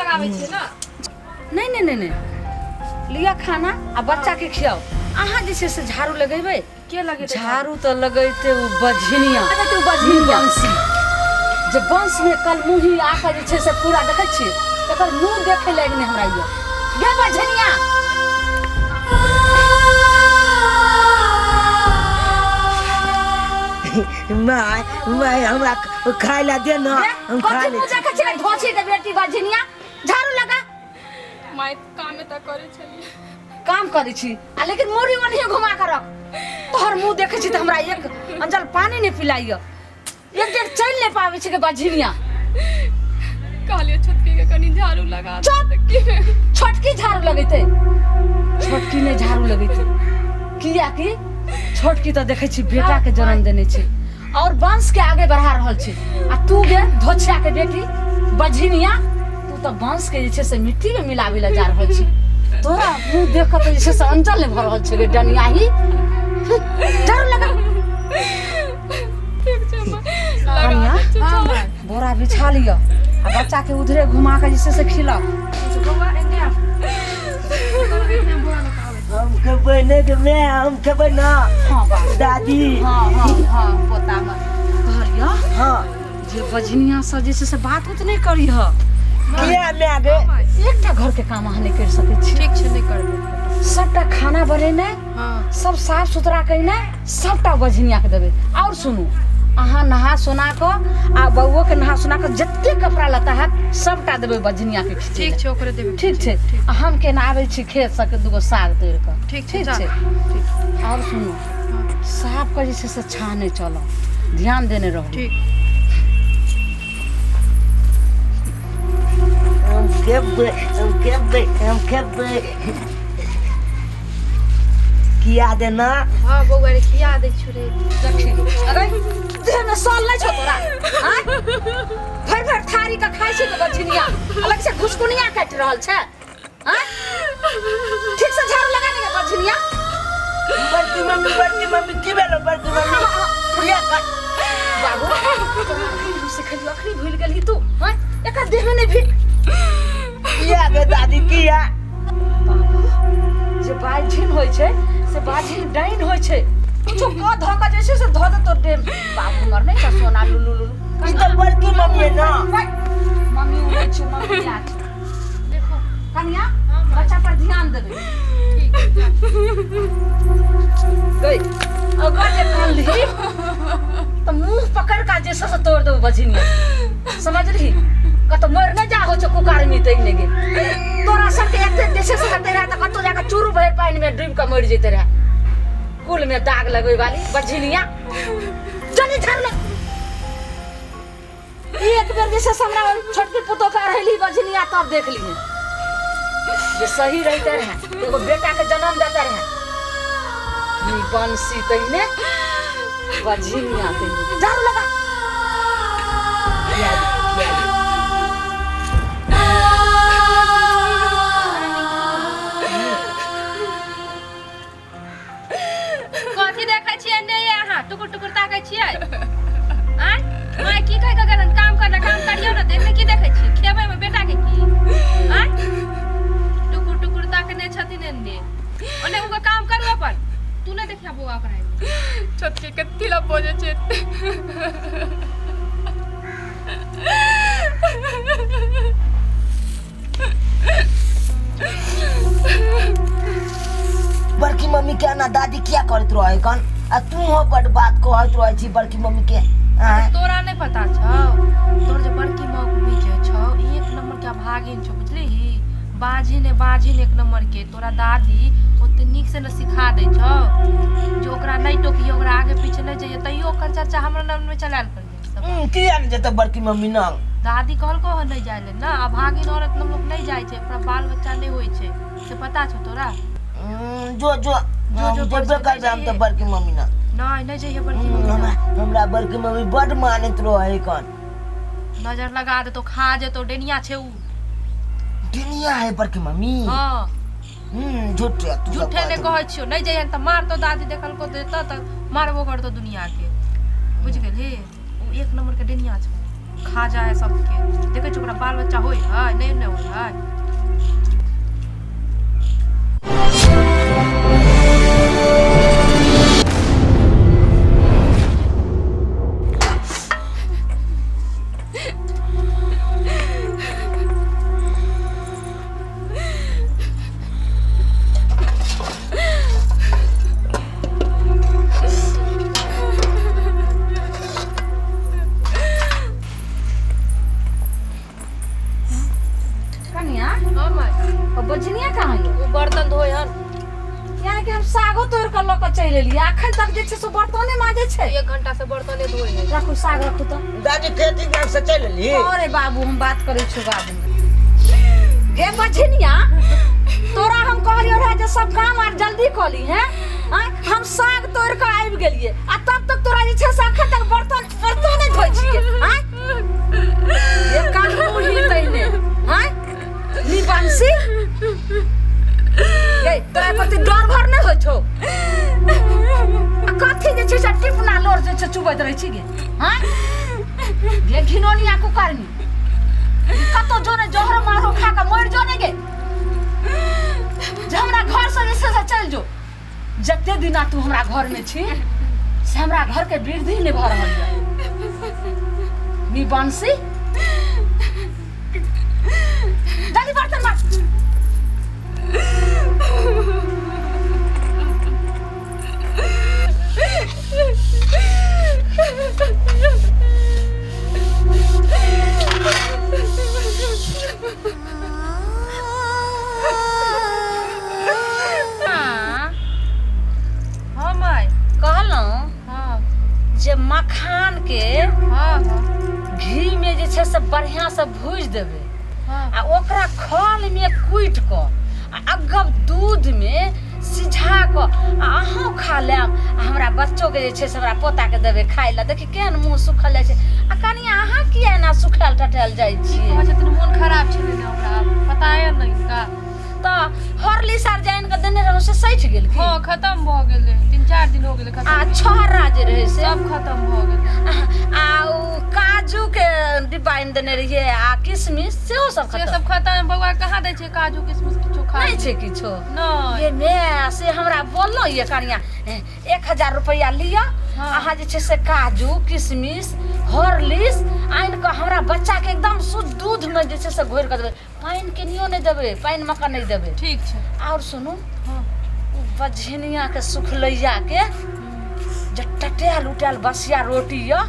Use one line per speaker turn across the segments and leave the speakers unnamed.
लगाबै छियै ने।
नहि नहि नहि नहि, लिअ खाना आ बच्चा के खियाउ। अहाँ जे छै से झाड़ू लगेबै?
के लगेतै?
झाड़ू तऽ लगेतै ओ बझिनिया।
लगेतै ओ बझिनिया।
बंसी जे वंश में कलमुही आके जे छै से पूरा देखै छियै, एकर मुंह देखै लायक नहि हमरा यऽ। गे बझिनिया,
माय माय, हमरा खाय ला दे ना, हम खा
कथी
ले।
मुँह देखै छियै धोछी के बेटी बझिनिया? झाड़ू लगा।
माय, कामे तऽ करै छलियै।
काम करै छी आ लेकिन मुड़ी ओनहिए घुमा के रख। तोहर मुंह देखै छी तऽ हमरा एक अंजल पानी नहि पिलाइय, एक डेग चलि नहि पाबै छै के बझिनिया।
कहलियै छोटकी के कनि झाड़ू लगा दे।
चुप!
तऽ की
छोटकी झाड़ू लगेतै? छोटकी नहि झाड़ू लगेतै, कियाकि छोटकी तऽ देखै छी बेटा के जन्म देने छै और वंश के आगे बढ़ा रहल छै, आ तू गे धोछिया के बेटी बझिनिया, तू तऽ वंश के जे छै से मिट्टी में मिलाबै लए जा रहल छी। तोरा मुंह देख कऽ तऽ जे छै से अंचल नहि भऽ रहल छै गे डनियाही। झाड़ू लगा।
ठीक छै माय, लगा
कनिया,
दै छियै झाड़ू।
बोरा बिछा लिअ आ बच्चा के उधरे घुमा के जे छै से खिलाउ।
बौआ, एने आ। एने बोरा लऽ कऽ आबै।
हम खेबै नहि गे माय, हम खेबै ना।
हाँ बाबू।
दादी।
हाँ हाँ हाँ पोता हमर। कहलियऽ
हाँ
जे बजनिया से जे छै से बात उत नहि करीह।
किया माय गे?
एकटा घर के काम अहाँ नहि करि सकै छी।
ठीक छै, नहि करबै।
सबटा खाना बनेनाइ,
हाँ
सब साफ सुथरा केनाइ, सबटा बजनिया के देबै। और सुनू, अहाँ नहा सोना कऽ आ बौओ के नहा सोना कऽ जते कपड़ा लत्ता हैत सबटा देबै बजनिया के खींचै
ठीक
लए।
छै, ओकरे देबै।
ठीक छै। आ हम केना आबै छी खेत से दूगो साग तोड़ि कऽ।
ठीक छै।
ठीक
जा।
छै।
ठीक।
और सुनू, साफ के जे छै से छाने चलब, ध्यान देने रहू।
ठीक।
हम खेबै, हम खेबै, हम खेबै। किया देना?
हाँ बौआ रे, खिया दै छियौ रे।
देखी, अरे देह में साल नहीं छौ तोरा? आँय? भरि भरि थारी के खाइ छी के बछिनिया, अलग से घुसकुनिया काटि रहल छै। आँय? ठीक से झाड़ू लगा दे बछिनिया।
बड़की मम्मी, बड़की मम्मी, की भेलो बड़की मम्मी? किया कर
बाबू, तोरा अखनी हम सिखेलियौ, अखनी भूलि गेलही तू? आँय? एकर देह में नहीं भी
किया गे दादी, किया?
बाबू, जे बाझिन होइ छै से बाझिन डाइन होइ छै। कुछो कऽ धऽ कऽ जे छै से धऽ देतो देह। बाबू हमर नहि छै सोना लुलु लुलु।
ई तऽ बड़की मम्मी है ना।
मम्मी उड़ै छै, मम्मी आ छै।
देखो
कनिया,
हाँ माय।
बच्चा पर ध्यान देबै।
ठीक छै, जा।
गई, अगर जे कानली तऽ मुंह पकड़ के जे छै से तोड़ देबो बझिनिया, समझली? कतौ मरि नहि जा हो छै कुकारमी तै नहि गे। तोरा सबके एते जे छै से हेतै रहए तऽ कतौ जाके चूरू भरि पानि में डूबि कऽ मरि जैते रहए। कुल में दाग लगबै वाली बझिनिया, जल्दी झाड़ू लग। एक बेर जे छै से हमरा छोटकी पुतोह के अढ़ैली बझिनिया, तब देख लीहे। जे सही रहिते रहे, एगो बेटा के जन्म देते रहे। नी बंसी तहिने, बझिनिया तहिने। झाड़ू लगा।
किया किया?
कथी देखै छियै ने अहाँ टुकुर टुकुर ताकै छियै? आँय माय, की कहि कऽ गेलन काम करना? काम करियौ ने, तऽ एहिमे की देखै छियै? खेबै मे बेटा के की? आँय, टुकुर टुकुर ताकने छथिन एन्ने ओने। उनका काम करू अपन, तू नहि देखिया बौआ ओकरा एन्ने। छोटकी कथी ला बजै छै?
बड़की मम्मी के ना दादी किया करैत रहे कन, आ तू हो बड़ बात कहैत रहे छी बड़की मम्मी के? आँय?
तोरा नहि पता छौ? तोर जे बड़की मम्मी जे छौ, एक नंबर के भागिन छौ, बुझलिही? बाझिन है बाझिन एक नंबर के। तोरा दादी ओते नीक से ने सिखा दै छौ जे ओकरा नहि टोकियो, ओकरा आगे पीछे नहि जइयो, तैयो ओकर चर्चा हमरा नाम मे चलायल करियै सब।
किया नहि जेतै बड़की मम्मी ना?
दादी कहलको हँ नहि जाय ले ना। आ भागिन औरत में लोग नहि जाइ छै, ओकरा बाल बच्चा नहि होइ छै, से पता छौ तोरा?
जो जो
जो
हम
जो
जेबे
पर
करबै हम तऽ बड़की मम्मी ना।
नहि, नहि जइहे बड़की मम्मी
हमरा
ना।
हमरा बड़की मम्मी बड मानैत रहे कन।
नजर लगा देतो, खा जेतो, डेनिया छै उ।
दुनिया है बड़की मम्मी?
हाँ।
झूठे तू सब।
झूठे नहि
कहैत
कहै छियौ, नहि जइहन तऽ मारतो। दादी देखलको देतौ तऽ मारबो करतो दुनिया के, बुझि गेलही? ओ एक नंबर के डेनिया छौ। खा जाइ है सबके। देखै छी ओकरा बाल बच्चा होइ है नहि ने होइ है।
कनिया
हाँ माय
ओ बजनिया कहाँ यौ
ओ बर्तन धोय हन।
यानी कि हम सागो तोड़ कऽ लऽ कऽ चलि एलियै, अखन तक जे छै से बर्तने माजै छै।
एक घंटा से बर्तने धोय है।
राखू साग, राखू तऽ।
दादी खेती गाम से चलि एली?
अरे बाबू, हम बात करै छी बाबू। गे बझनिया, तोरा हम कहलियो रहे जे सब काम आर जल्दी कऽ ली हैं। आँय, हम साग तोड़ कऽ आबि गेलियै आ तब तक तोरा जे छै से अखन तक बर्तन बर्तने धोइ छियै। आँय, ये कान मुही तैने। आँय निबंसी, गे तोरा प्रति डर भर नहि होइ छौ? आ कथी जे छै से टिपना लोर जे छै चुबैत रहै छी गे? आँय गे घिनौनिया कुकर्मी, कतौ जो ने जहर मारो खा कऽ मरि जो ने गे, जे हमरा घर से जे छै से चलि जो। जते दिना तू हमरा घर में छी से हमरा घर के वृद्धि नहि भऽ रहल यऽ। निबंसी, जल्दी बर्तन माज। हाँ,
हाँ माय।
कहलहुँ
हाँ
जे मखान के
हाँ हाँ
घी में जे छै से बढ़िया से भूजि देबै
हाँ
आ ओकरा खल में कुटि कऽ आ अगब दूध में सिझा कऽ आ अहूँ खा लेब आ हमरा बच्चोके जे छै से हमरा पोताके देबै खाय लए। देखी केहन मुँह सुखल जाइ छै। आ कनि अहाँ किया एना सुखायल टटायल जाइ
की
छियै?
कहै छथिन, मोन खराब छलै ने हमरा, पता यऽ ने हिनका।
तऽ हॉर्लिक्स आर जे आनि कऽ देने रहौं से सठि गेल की?
हाँ, खत्म भऽ गेलै, 3-4 दिन हो गेलै
आ
खत्म।
छोहरा जे रहै से
सब खत्म भऽ गेलै।
आ ओ काजू के डिब्बा आनि देने रहियै आ किशमिश सेहो सब
से
खत्म?
सब खत्म। बौआ कहाँ दै छै काजू किशमिश, किछो खा
नहि छै किछो?
नहि।
ये मे से हमरा बोललो ये कनिया, 1000 रुपैआ लिअ।
हाँ।
अहाँ जे छै से काजू किशमिश हॉर्लिक्स आनि कऽ हमरा बच्चाके एकदम शुद्ध दूधमे जे छै से घोरि कऽ देबै, पानि केनियो नहि देबै, पानि मऽ कऽ नहि देबै।
ठीक छै।
आओर सुनू,
हाँ
ओ बझनिया के सुखलैया के जे टटायल उटायल बसिया रोटी यऽ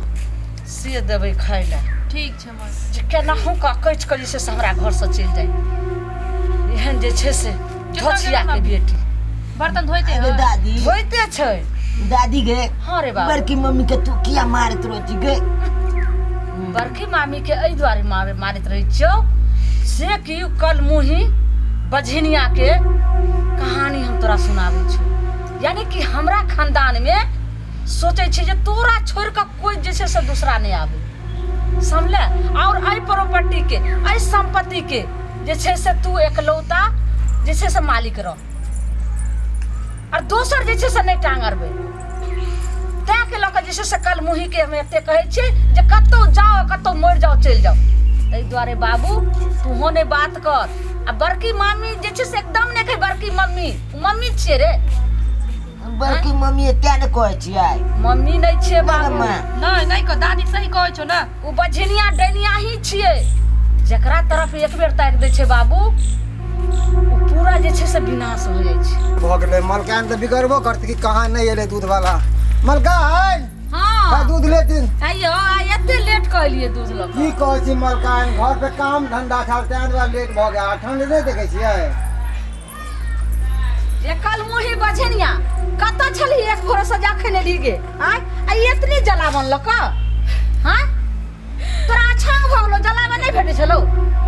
से देबै खाय लए।
ठीक छै माय।
जे केनाहु कऽ कचि कऽ जे छै से हमरा घरसँ चलि जाइ एहन जे छै से धोछिया के बेटी।
बर्तन धोइते
अरे
है?
दादी,
होइते छै।
दादी गे।
हाँ रे बाबू।
बड़की मम्मी के तू किया मारैत रहै छी गे?
बड़की मामी के एहि दुआरे मारे मारैत रहै छियौ से कि कल मुही बझिनिया के कहानी हम तोरा सुनाबै छियौ। यानी कि हमरा खानदान में सोचै छी जे तोरा छोड़ि कऽ कोइ जे छै से दूसरा नहि आबै, समझले? और एहि प्रॉपर्टी के, एहि संपत्ति के जे छै से तू एकलौता जे छै से मालिक रह और दोसर जे छै से नहि टांग अड़बै। तैं के लऽ कऽ जे छै से कल मुही के हम एते कहै छियै जे कतौ जाओ आ कतौ मरि जाओ, चलि जाओ। एहि दुआरे बाबू तूहो नहि बात कर आ बड़की मामी जे छै से एकदम नहि कहै बड़की मम्मी, ओ मम्मी छियै रे।
बड़की मम्मी एते ने कहै छियै?
मम्मी नहि छियै बाबू।
माँ।
नहि नहि कह दादी, सही कहै छौ ने।
ओ बझनिया डैनिया ही छियै, जकरा तरफ एक बेर ताकि दै छै बाबू, ओ पूरा जे छै से विनाश हो जाइ छै।
भऽ गेलै मलकान तऽ बिगड़बो करतै कि कहाँ नहि एलै दूधवाला। मलकान!
हाँ।
दूध लेथिन।
आइयो आइ एते लेट कहलियै दूध लऽ
की
कऽ?
कहै छी मलकान, घर पे काम धंधा छल ताहि दुआरे लेट भऽ गेल। ठंड नहि देखै छियै?
ये कल मुही बझनिया, कतऽ छलही एक भोरे से जखन एलही गे? आँय, आ एतनी जलावन लऽ कऽ? हाँ, तोरा अछांग भऽ गेलौ? जलावन नहि भेटै छलौ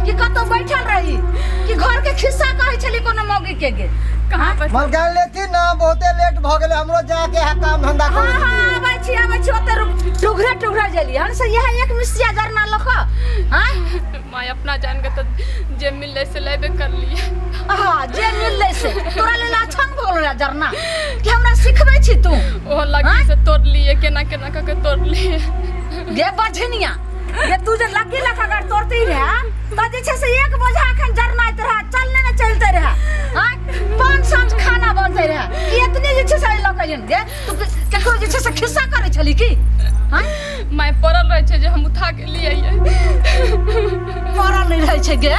कि कतौ बैठल रही कि घर के खिस्सा कहै छली कोनो मौगी के गे?
कहाँ पर
मलकान लेथिन ने, बहुते लेट भऽ गेलै, हमरो जाके है काम धंधा
हाँ
करै।
हाँ, आबै छी, आबै छी। ओते रुक, टुघरे टुघरे जेली हन से इएह एक मिसिया जरना लऽ कऽ? हाँ
माय, अपना जान के तो जे मिललै से लेबे कर लिए।
हाँ, जे मिललै से तोरा लेल अछंग भऽ गेलौ जरना कि हमरा सिखबै छी तू?
ओहो लगी से तोड़ लिए, केना केना कऽ के तोड़ लिए।
गे बझनिया, ये तू जे लकी लख अगर तोड़ती रहे त जे छै से एक बोझा अखन जरनाइत रहे चलने ने चलते रहे आँय पाँच साँझ खाना बनते रहे कि एतने जे छै से लऽ के एलियन गे तू केकरो जे छै से खिस्सा करै छली की आँय
माय पड़ल रहै छै जे हम उठा के लिए आइए
पड़ल नहि रहै छै गे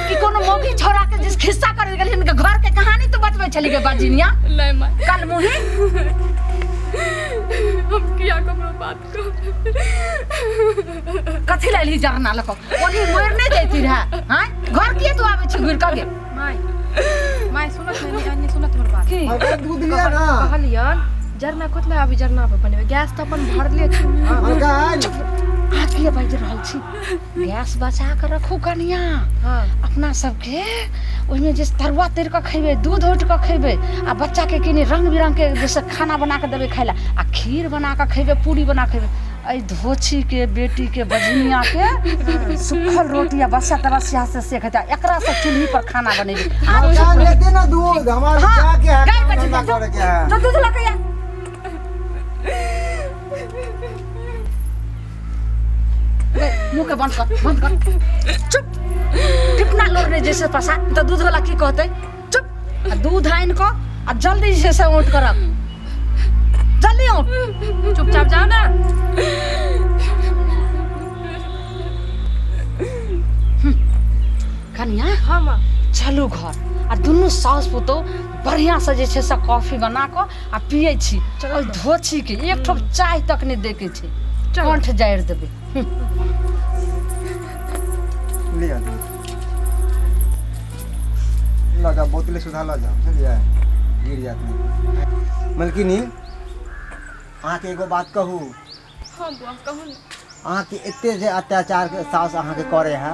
कि कोनो मौगी छोड़ा के जे खिस्सा करै गेलहिन के घर के कहानी तू बतबै छली गे बजिनिया
नहीं माय
कल मुही
हम किया ककरो बात कहबै
कथी लए एलही जरना लऽ कऽ ओनी मरि नहि जैती रहे आँय घर किए तू आबै छी घुरि कऽ गे
माय माय सुनत नहीं नहीं सुनत हमर बात
की
अगर दूध लिया ना
कहलियन जरना कत लए अभी जरना पर बनेबै गैस तऽ अपन भरले छै
अंकल
अहाँ किए बाजि रहल छी गैस बचा कऽ रखू कनिया
हाँ
अपना सबके ओहिमे जे तरुआ तरि कऽ खयबै दूध औटि कऽ खयबै आ बच्चाके कनि रङ्ग बिरङ्गके जैसे खाना बना कऽ देबै खाय लए आ खीर बना कऽ खयबै पूरी बना कऽ खयबै एहि धोछीके बेटीके बजनियाके सुखल रोटी आ बसिया तबसिया से सेखतै आ एकरासँ चूल्ही पर खाना बनेबै अहाँ
मकान लेते ना दूध हमारे
हाँ,
क्या के है
गाय
काम
बची
धंधा
जो
करे के है
जो दूध लऽ के आ मुँह के बंद कर बंद कर चुप कितना लोर नहीं जैसे पसा तो दूध वाला की कहते चुप आ दूध आनि कऽ आ जल्दी जे से औंट कर रख जल्दी औंट
चुपचाप जाओ ना
कनिया
हाँ माँ
चलू घर आ दुनू साउस पुतोह बढ़िआँसँ जे छै से कॉफी बना कऽ आ पियै छी ओहि धोछीके एक ठोप चाय तक नहि दैके छै कंठ जारि देबै
लिअ दूध लऽ जाओ बोतले सुधा लऽ जाओ बुझलियै गिर जायत नहि मलकिनी अहाँके एगो बात कहू
हाँ बुआ कहू ने
अहाँके एते जे अत्याचार साउस अहाँके करे है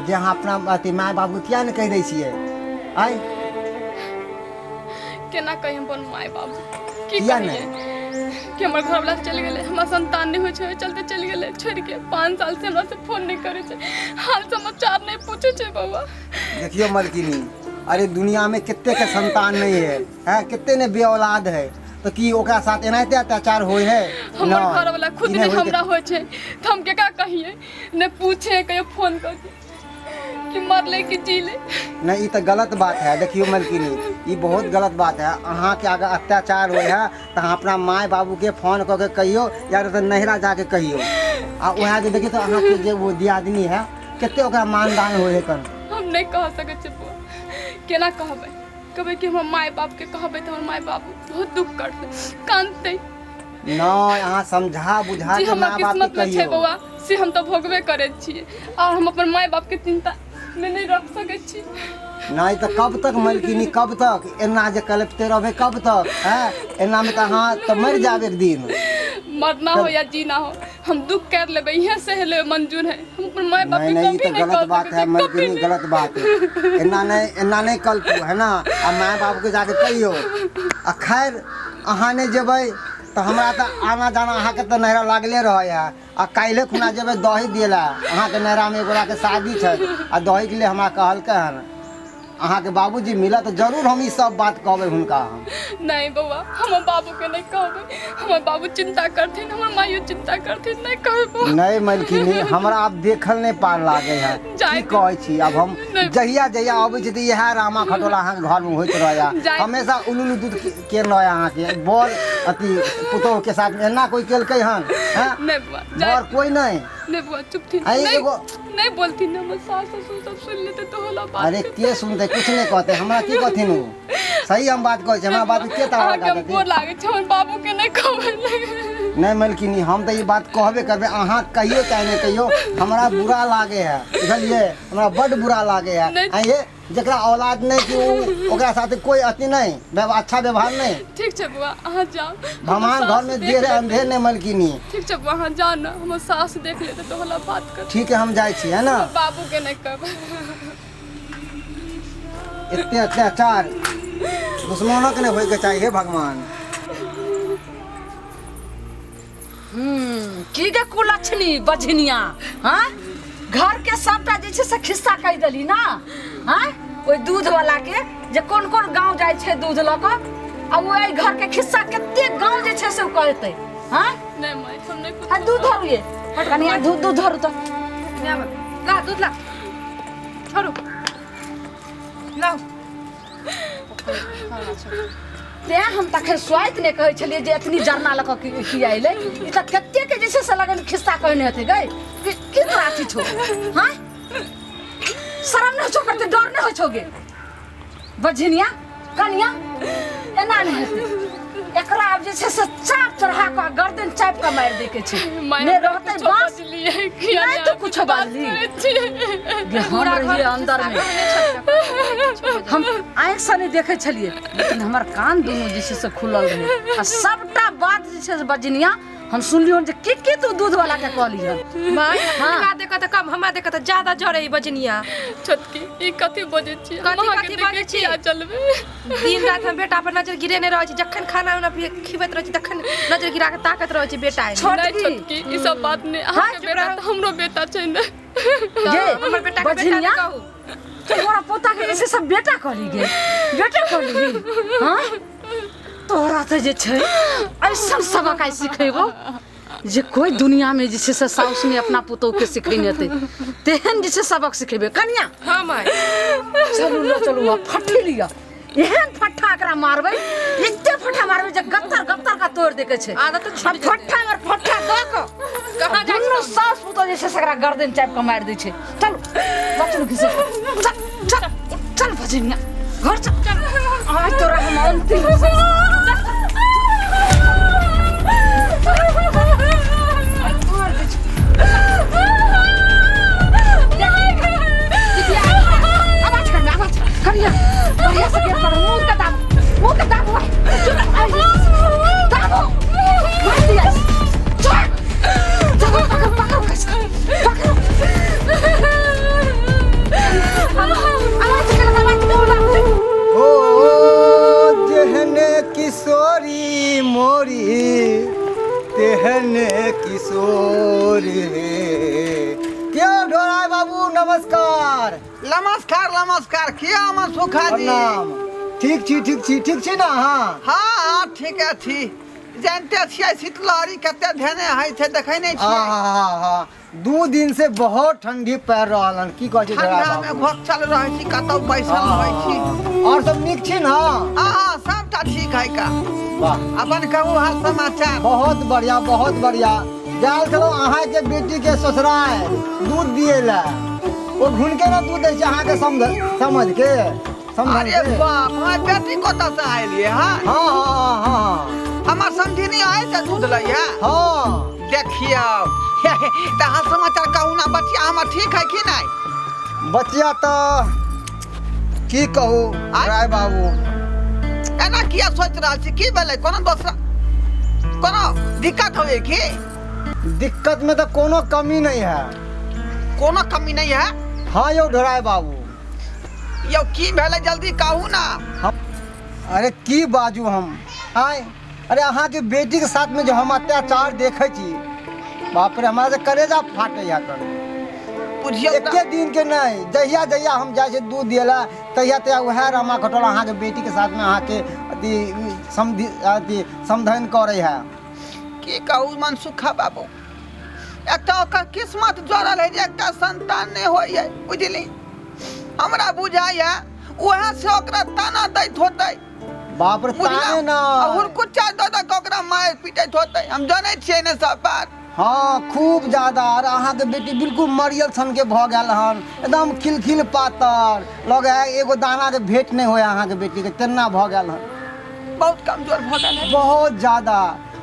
जे अहाँ अपना अथी माय बाबूके किया नहि कहि दै छियै आँय
केना कही हम अपन माय बाबू की
किया
कहिए कि हमर घरवाला चलि गेलै हमरा संतान नहि होइ छै ओहि चलते चलि गेलै छोड़ि के 5 साल से हमरा से फोन नहि करै छै हाल समाचार नहि पूछै छै बौआ
देखियो मलकिनी अरे दुनिया में कते के संतान नहीं है हैं कते ने बेऔलाद है तो की ओकरा साथ एनाहिते अत्याचार होय है
हमर
नहि,
घरवाला खुद
ई
नहि
होय के
हमरा होइ छै तऽ हम केकरा कहिए नहि पूछे कहियो फोन करके कि मरले कि जीले
नहीं ई तऽ गलत बात है देखियो मलकिनी ई बहुत गलत बात है अहाँके अगर अत्याचार होय है तऽ अहाँ अपना माय बाबू के फोन कऽ के कहियो या तऽ नैहरा जाके कहियो आ वएह जे देखियौ तऽ अहाँके जे वो दियादनी है कते ओकरा मानदान होय है कन
हम नहि कह सकै छियै बौआ केना कहबै कहबै कि हमर माय बापके कहबै तऽ हमर माय बाबू बहुत दुख करतै कानतै
नहि अहाँ समझा बुझा
जे
के
हमर
माय बाप के
किस्मत में छै
कहियो
बौआ से हम तऽ भोगबे करै छियै आओर हम अपन माय बापके चिन्ता मे नहि रख सकै छी
नहीं तऽ कब तक मलकिनी कब तक एना जे कलपते रहबै कब तक हैं एना में तऽ अहाँ तऽ मरि जायब एक दिन
मरना हो या जीना हो हम दुख कर लेबै इहे सह लेबै मंजूर है हम अपन माय बाप
नहीं
के
नहीं ई
कभी
तऽ
नहीं
गलत
कह
बात
सकै
है
छियै कभी
मलकिनी
नहीं
गलत बात है एना नहीं कलपू है ना आ माय बाप के जाके कहियो आ खैर अहाँ नहि जेबै तऽ हमरा तऽ आना जाना अहाँके तऽ नैहरा लागले रहै है आ काल्हि खुना जेबै दही दिए ला अहाँके नैहरामे एगोराके शादी छै आ दहीके लिए हमरा कहलकै हन अहाँके बाबूजी मिलत तऽ जरूर हम ई सब बात कहबै हुनका हम
नहीं बौआ हमर बाबू के नहीं कहबै हमर बाबू चिंता करथिन हमर माइयो चिंता करथिन नहीं कहबै बौआ
नहि मलकिनी हमरा आब देखल नहि पार लागै है
जाय
की कहै छी आब हम
नहि।
जहिया जहिया अबै छी तऽ इएह रामा खटोला अहाँके घरमे होइत रहैया
जाय।
हमेशा उलू उलू दूध के रहै अहाँके बर अथी पुतोह के साथ एना कोई केलकै हन हैं
नहीं बौआ जाय
बर कोई नहीं
नहीं बुआ चुप थी
अरे
नहीं
एगो-
नहीं बोलती ना हमर सास ससुर सब सुन लेते तो होला बात
अरे के सुनते कुछ नहीं कहते हमरा की कहथिन ओ सही हम बात कहै छी हमरा बात के तारा
अहाँके
लगा
हम गोर
देथिन
लागै छै हमर बाबू के नहीं कहबै
नहीं मलकिनी हम तऽ ई बात कहबे करबै अहाँ कहियो चाहे नहीं कहियो हमरा बुरा लागे है बुझलियै हमरा बड्ड बुरा लागे है
नहि।
आ ये जकरा औलाद नहीं कि उ ओकरा साथे कोई अथी नहीं अच्छा व्यवहार नहीं
ठीक छै बुआ अहाँ जाओ
भगवान
हमर
घर में
सास
देर
देख लेतै।
अंधेर नहीं मलकिनी
ठीक छै बुआ अहाँ जाओ ना हमर सास देख लेते तो होला बात कर
ठीक है हम जाइ छी है ना
बाबू के नहीं कहबै
एते अत्याचार दुश्मनों के नहीं होय के चाहिए हे भगवान
हम्म, की गे कुलक्षणी बझनिया हाँ घर के सबटा जे छै से खिस्सा कहि देली ना हाँ ओहि दूध वाला के जे कोन कोन गांव जाइ छै दूध लऽ कऽ आ ओ एहि घर के खिस्सा कते गांव जे छै से ओ कहतै। हाँ
नहि माय, हम नहि
आ दूध धरू ये कनिया, दूध दूध धरू तऽ।
ला दूध ला, छोड़ू, लाउ।
तें हम तखन स्वाइत नहि कहै छलियै जे एतनी जरना लऽ कऽ किया अयलै। ई तऽ कते के जे छै से लगन खिस्सा कहने हेतै गै कि की तोरा अथी छौ? हाँ, शरम नहि होइ छौ करते? डर नहि होइ छौ गे बझिनिया? कनिया, एना नहि हेतै। एकरा आब जे छै से चाप चढ़ा कऽ गर्दन चापि कऽ मारि दै के छै।
माय,
नहि
हमरा
रहतै
कुछो
बाँस।
बजलियै किया?
नहि तऽ कुछो
बात
बाजली।
करै छियै।
गे, हम रहियै अंदर मे, हम आँखि से नहि देखै छलियै, लेकिन हमर कान दुनू जे छै से खुलल रहै आ सबटा बात जे छै से बजनिया हम सुनलियै जे की की तू दूध वाला के कहली हन।
माय,
हाँ।
हुनका देखऽ तऽ कम, हमरा देखऽ तऽ ज्यादा जरे ई बजनिया।
छोटकी, ई कथी बजै छी? हम
कथी
अहाँके
कथी
देखे
बजै छी?
किया चलबै?
दिन राति हम बेटा पर नजर गिरेने रहै छी। जखन खाना उना खिबैत रहै छी तखन नजर गिरा के ताकत रहै छी बेटा एने।
छोटकी।
नहि छोटकी, ई सब बात नहि। अहाँके
चुप
बेटा
रहू।
तऽ हमरो बेटा छै ने।
गे
हमर बेटा के बेटा
बझनिया,
नहि कहू।
तू हमरा पोता के जे छै से बेटा कहली गे? बेटा कहली? हाँ, तोरा तऽ जे छै ऐसन सबक आइ सिखेबो जे कोई दुनिया में जे छै से साउस ने अपना पुतोह के सिखेने हेतै तेहन जे छै सबक सिखेबै। कनिया।
हाँ माय।
चलू ल चलू, आब फट्ठी लिअ। एहन फट्ठा एकरा मारबै, एते फट्ठा मारबै जे गत्तर गत्तर का तोड़ दे के छै।
आदत तऽ छूटि
आ फट्ठा मार, फट्ठा दऽ कऽ
कहाँ जाइ
दुनू सास पुतोह जे छै से एकरा गर्दन चापि कऽ मारि दै छै। चलू, बचलू घिसे। चल चल चल भजनिया, घर चल। आइ तोरा हम अंतिम मार दै छी। आवाज कर, आवाज करिया, बढ़िया से गेट पर मुंह के दाब, मुंह के दाब, दाबो, मार दिया। चल चलो, पकड़ो पकड़ो, कैसे पकड़ो। आवाज कर, आवाज कर।
ओ जेहने किशोरी मोरी तेहने किशोर हे। क्यों ढोराय बाबू, नमस्कार।
नमस्कार नमस्कार। किया अमन सुखा जी?
प्रणाम। ठीक छी, ठीक छी, ठीक छी ना अहाँ?
हाँ हाँ, ठीक है छी। जानते छियै शीतलहरी कते धेने होइ छै, देखै नहि छियै?
आहा, 2 दिन से बहुत ठंडी पड़ रहल हन। की कहै छी ढोराय
ठंडा मे
बाबू?
घोकचल रहै छी, कतौ बैसल रहै छी।
और सब नीक छी ना?
हाँ, सबटा ठीक है का।
वाह।
अपन कहू हाल समाचार।
बहुत बढ़िया, बहुत बढ़िया। गेल छलहुँ अहाँके बेटी के ससुराल दूध दिए ला, ओ घुनके ना दूध दै छै अहाँके समझ समझ के समझ
अरे
के।
बाप, हमर बेटी कतऽ से आयल ये? हाँ।
हाँ हाँ हाँ हाँ
हमर समझिनी आयल से दूध लैया?
हाँ।
देखियौ तऽ हाल समाचार कहू ना, बचिया हमर ठीक है कि नहि?
बचिया तऽ की कहू राय बाबू।
एना किया सोचि रहल छी? की भेलै? कोनो दोसरा कोनो दिक्कत होइए की?
दिक्कत में तऽ कोनो कमी नहीं है।
कोनो कमी नहीं है?
हाँ यौ ढोराय बाबू।
यौ, की भेलै? जल्दी कहू ना।
अरे की बाजू हम आय। अरे अहाँके बेटीके साथमे जे हम अत्याचार देखै छी, बाप रे, हमरा जे करेजा फाटैया कर।
बुझियौ तऽ
एके दिन के नहीं, जहिया जहिया हम जाइ छियै दूध दियै ला तहिया तहिया उएह रमा घटोला अहाँके बेटीके साथमे अहाँके अथी समधि अथी समधन करै है।
की कहू मनसुखा बाबू, एकटा ओकर किस्मत जड़ल है जे एकटा संतान नहि होइए, बुझली? हमरा बुझाइए उएह से ओकरा ताना दैत होतै।
बाप रे, ताने ना,
आ हुरकुच्चा दऽ दऽ कऽ ओकरा मारि पीटैत होतै। हम जनै छियै ने सब बात।
हाँ, खूब ज्यादा। और अहाँके बेटी बिल्कुल मरियल सन के भऽ गेल हन, एकदम खिलखिल पातर लगे है, एगो दाना के भेंट नहीं होय अहाँके बेटी के, तेना भऽ गेल हन।
बहुत कमजोर भऽ गेल है।
बहुत ज्यादा।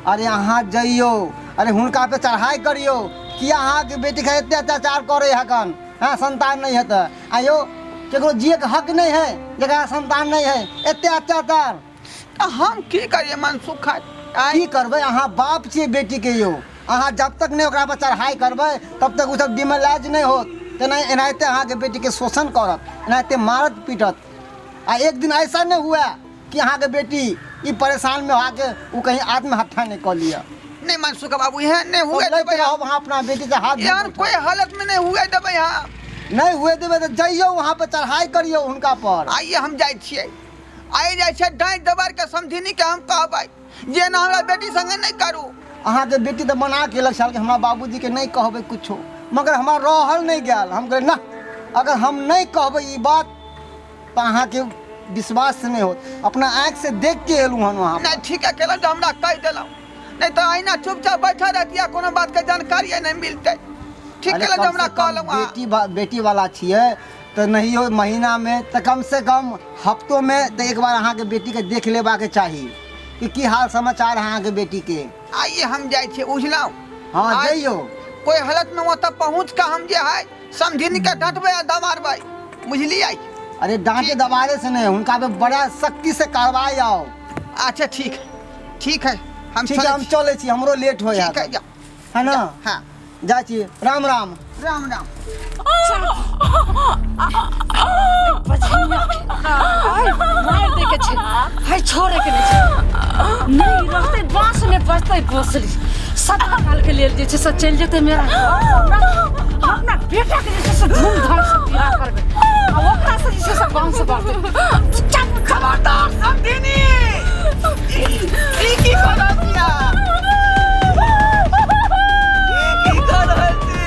अरे अहाँ जइयौ, अरे हुनका पे चढ़ाई करियौ कि अहाँके बेटी के एते अत्याचार करे हकन। हाँ, संतान नहीं है तऽ आयो केकरो जिए के हक नहीं है जकरा संतान नहीं है, एते अत्याचार।
तऽ हम की करियै मनसुखा? आँय?
की करबै? अहाँ बाप छियै बेटी के यौ। अहाँ जब तक नहि ओकरा पर चढ़ाई करबै तब तक ओ सब डिमोलाइज नहि होत। तेना एनाहिते अहाँके बेटी के शोषण करत, एनाहिते मारत पीटत आ एक दिन ऐसा नहीं हुआ कि अहाँके बेटी ई परेशान में आके ओ कहीं आत्महत्या नहीं कऽ लिअ।
नहि मनसुखा बाबू, एहन नहि हुए
लैत
देबै।
रहब अहाँ अपना बेटी से हाथ
एहन कोई हालत में नहीं हुए देबै हम।
नहीं हुए देबै तऽ जइयौ वहाँ पर चढ़ाई करियौ हुनका पर।
आइए हम जाइ छियै, आइ जाइ छै डाँटि दबारि के समधिनी के हम कहबै जे ना हमरा बेटी संगे नहि करू।
अहाँके बेटी तऽ मना केलक छल कि हमरा बाबूजीके नहि कहबै किछो, मगर हमरा रहल नहि गेल। हम कहलियै ना, अगर हम नहि कहबै ई बात तऽ अहाँके विश्वास नहि होत। अपना आँखिसँ देख के एलहुँ हन वहाँ।
नहि, ठीक है केलहुँ जे हमरा कहि देलहुँ, नहि तऽ अहिना चुपचाप बैठल रहतियै, कोनो बातके जानकारिए नहि मिलतै। ठीक
अरे
केलहुँ जे
कम
हमरा
से कम
कहलहुँ अहाँ।
बेटी वाला छियै तऽ नहियो महीनामे तऽ कम से कम हफ्तोमे तऽ एक बार अहाँके बेटीके देख लेबाके चाही कि की हाल समाचार है अहाँके बेटीके।
आइए हम जाइ छियै, बुझलहुँ?
हाँ,
आइ
जइयौ।
कोइ हालतमे ओतऽ पहुँच कऽ हम जे है समधिनीके डाँटबै आ दबारबै, बुझलियै?
अरे डांटे दबारे से नहीं, हुनका पे बड़ा सख्ती से कार्रवाई आओ।
अच्छा ठीक, ठीक है, हम
ठीक है, हम चलै छी, हमरो लेट हो
ठीक है,
जात
जाओ।
है ना?
हाँ।
जाइ छी, राम राम।
राम राम।
मारि दै के छै, है छोड़े के नहि छै। नहि रहतै बाँस नहि बचतै बसली, सदा काल के लेल जे छै से चलि जेतै मेरा घर। अपना बेटा के जे छै से धूमधाम से बियाह करबै आ ओकरा से जे छै से बाँस बढ़तै।
खबरदार समधिनी, ई की करत या? ई की करत छी?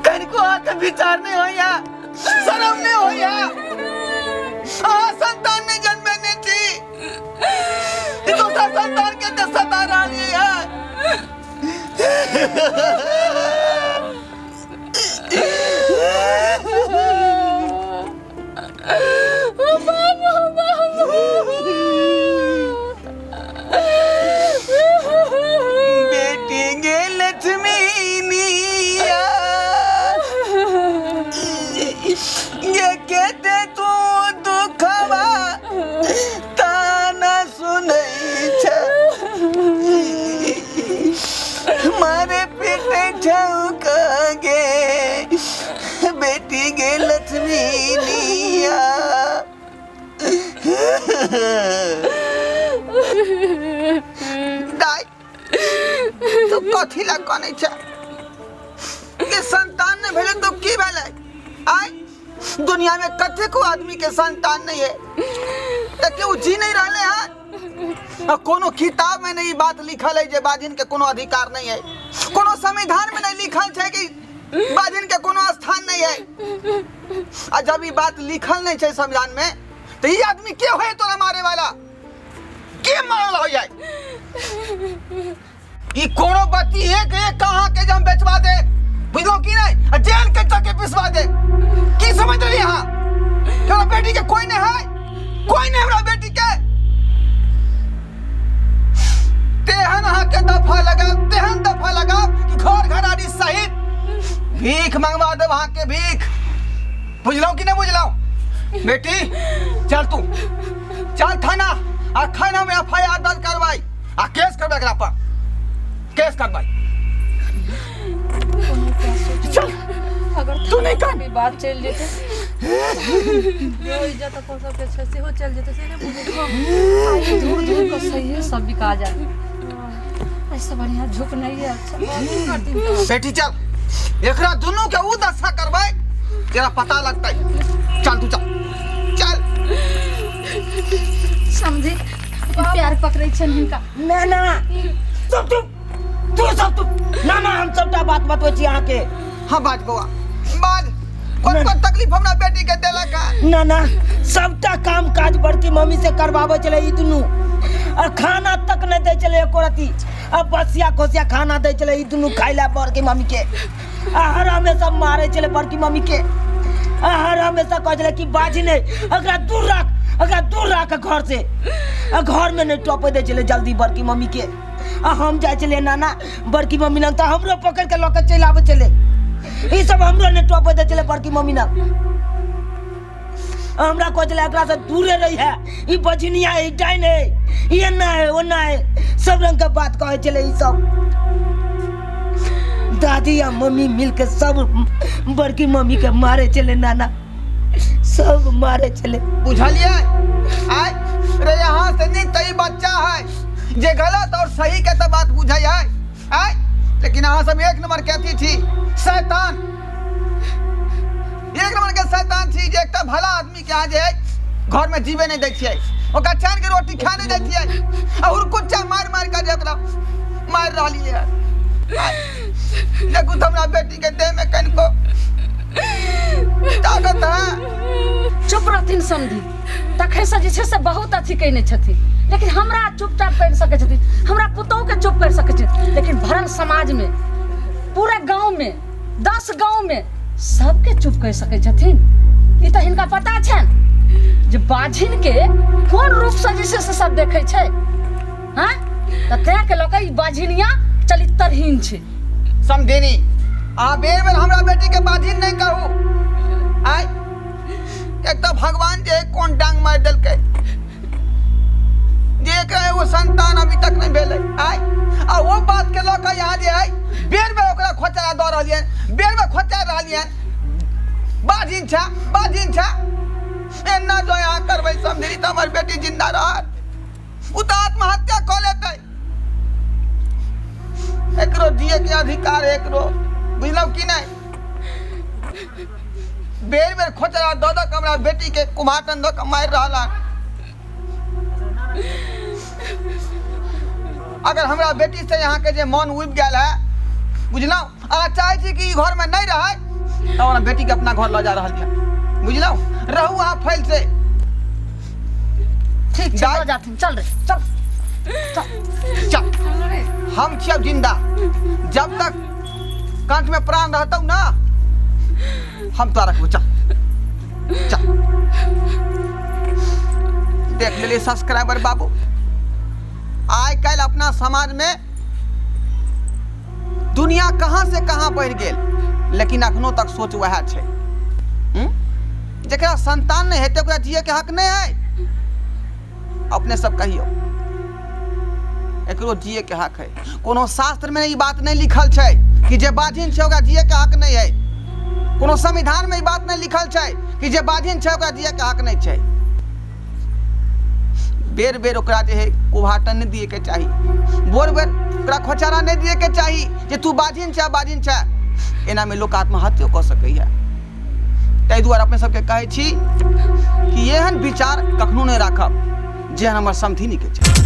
कनिको अहाँके विचार नहि होइया, शरम नहि होइया? अहाँ संतान नहि जन्मेने छी, ई दोसर संतान के तऽ सता रहलियै है। बेटी गे लक्ष्मी निया, ये केते तू दुखवा ताना सुनै छै, मारे पीटे छौक गे बेटी गे लक्ष्मी निया। दाइ, तू कथी लए कनै छै? के संतान नहि भेलै तो की भेलै? आय दुनिया में कतेको आदमी के संतान नहीं है, तऽ केओ जी नहीं रहले हैं। आ कोनो किताब में नहीं ई बात लिखल है जे बाजिन के कोनो अधिकार नहीं है, कोनो संविधान में नहीं लिखल छै कि बाजिन के कोनो स्थान नहीं है। आ जब ई बात लिखल नहीं छै संविधान में तो ई आदमी के होय तोरा मारे वाला? के मारल हो जाए? ई कोनो बत्ती एक एक कहाँ के जम बेचवा दे, बुझलो की नहीं? आ जेल के चक्के पिसवा दे। की समझ रही यहाँ? तोरा बेटी के कोई नहीं है, कोई नहीं हमरा बेटी के। तेहन अहाँ के दफा लगा, तेहन दफा लगा कि घर घरारी सहित भीख मंगवा देब अहाँ के भीख, बुझलौ कि नहीं बुझलौ? बेटी चल, तू चल थाना, आ थाना में एफ I R दर्ज करवाई आ केस करबै, एकरा पर केस करबै। चल।
अगर
तू नहीं कर।
भी बात चलि जेतै, जो इज्जत अपन सबके छै सेहो चलि जेतै, से नहि बुझै।
दूर दूर को सही है, सब बिका जाए, ऐसे बढ़िया झुक नहीं है। अच्छा
बेटी चल, एकरा दुनू के ऊ दशा करबै तेरा पता लगतै। चल तू, चल चल।
समझे प्यार पकड़ै छनि हिनका।
ना ना, चुप चुप, तू सब चुप। ना ना, हम सबटा बात बतबै छी अहाँके।
हाँ बाज बौआ बाज, कोन कोन तकलीफ हमरा बेटी के देलक है?
ना ना, सबटा काम काज बड़की मम्मी से करवाबै छलै ई दुनू, और खाना तक नहि दै छलै एको रत्ती। आ बसिया खोसिया खाना दै छलै ई दुनू खाइ लए बड़की मम्मी के। आ हर हमेशा मारै छलै बड़की मम्मी के, आ हर हमेशा कहै छलै कि बाजी नहि, एकरा दूर राख, एकरा दूर राख घर से। आ घर में नहि टपै दै छलै जल्दी बड़की मम्मी के। आ हम जाइ छलियै नाना बड़की मम्मी लग तऽ हमरो पकड़ के लऽ के चलि आबै छलै ई सब, हमरो नहि टपै दै छलै बड़की मम्मी लग। हमरा कहै छलै एकरा से दूरे रही है, ई बजनिया है, ई डाइन है, ई एना है ओना है, सब रंग के बात कहै छलै ई सब। दादी आ मम्मी मिल के सब बड़की मम्मी के मारे छलै नाना, सब मारे छलै।
बुझलियै? आय रे, यहाँ से नहीं तई बच्चा है जे गलत और सही के तो बात बुझै है। आय लेकिन अहाँ सब एक नंबर के अथी छी, शैतान। एक नंबर के शैतान छी जे एकटा भला आदमी के अहाँ जे है घर में जीवे नहीं दै छियै ओकरा चैन के रोटी खाए नहीं दै छियै आ हुरकुच्चा मारि मारि के जे ओकरा मारि रहलियै हन। देखू तऽ हमरा बेटी के देह में कनिको ताकत है।
चुप रहथिन समधी, तखन से जे छै से बहुत अथी कयने छथिन, लेकिन हमरा चुपचाप करि सकै छथिन, हमरा पुतोहके चुप करि सकै छथिन, लेकिन भरल समाजमे, पूरा गाँवमे, 10 गाँवमे सबके चुप करि सकै छथिन। ई तऽ हिनका पता छनि जे बाझिनके कोन रूपसँ जे छै से सब देखै छै। हाँ, तऽ तैं के लऽ कऽ ई बाझिनिया चरित्रहीन छै।
समधिनी, अहाँ बेर बेर हमरा बेटी के बाझिन नहीं कहू। आय एक तो भगवान जे कोन डांग मारि देलकै जे एकरा एगो संतान अभी तक नहीं भेलै। आय आ वो बात के लऽ कऽ यहाँ जे है बेर बेर ओकरा खोचरा दऽ रहलियनि, बेर बेर खोचा रहलियनि, बाझिन छा बाझिन छा। एना जो यहाँ करबै समधिनी तऽ हमर बेटी जिंदा रहत, ओ तऽ आत्महत्या कऽ लेतै। एकरो जिए के अधिकार है एकरो, बुझलहुँ कि नहीं? बेर बेर खोचरा दऽ दऽ के हमरा बेटी के कुम्हाटन दऽ के मारि रहल हन। अगर हमरा बेटी से यहाँ के जे मन उबि गेल है, बुझलहुँ, अहाँ चाहै छी कि ई घर में नहीं रहै तऽ हमरा बेटी के अपना घर लऽ जा रहल यऽ, बुझलहुँ? रहू अहाँ फैल से।
ठीक छै,
दाइ-
लऽ जाथिन। चल रे, चल चल
चल, हम छियौ जिंदा, जब तक कंठ में प्राण रहतौ ना हम तोरा रखबो। चल चल। देख लेलियै सब्सक्राइबर बाबू, आइ काल्हि अपना समाज में दुनिया कहाँ से कहाँ बढ़ि गेल, लेकिन अखनो तक सोच वएह छै। जकरा संतान नहीं हेतै ओकरा जिए के हक नहीं है। अपने सब कहियो एकरो जिए के हक है। कोनो शास्त्र में ई बात नहीं लिखल छै कि जे बाझिन छै ओकरा जिए के हक नहीं है। कोनो संविधान में ई बात नहीं लिखल छै कि जे बाझिन छै ओकरा जिए के हक नहीं छै। बेर बेर ओकरा जे है कुभाटन नहीं दिए के चाही, बोर बेर ओकरा खोचारा नहीं दिए के चाही जे तू बाझिन छै बाझिन छै। एना में लोक आत्महत्यो कऽ सकैए। ताहि दुआरे अपने सबके कहै छी कि एहन विचार कखनो नहि राखब जेहन हमर समधिनी के छै।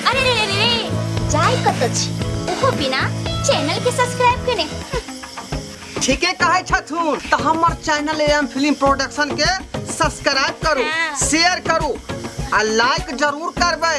अरे रे रे रे, जाय कत छी ओहो बिना चैनल के सब्सक्राइब केने।
ठीके कहै छथुन। तऽ हमर चैनल एम फिल्म प्रोडक्शन के सब्सक्राइब करू, शेयर करू आ लाइक जरूर करबै।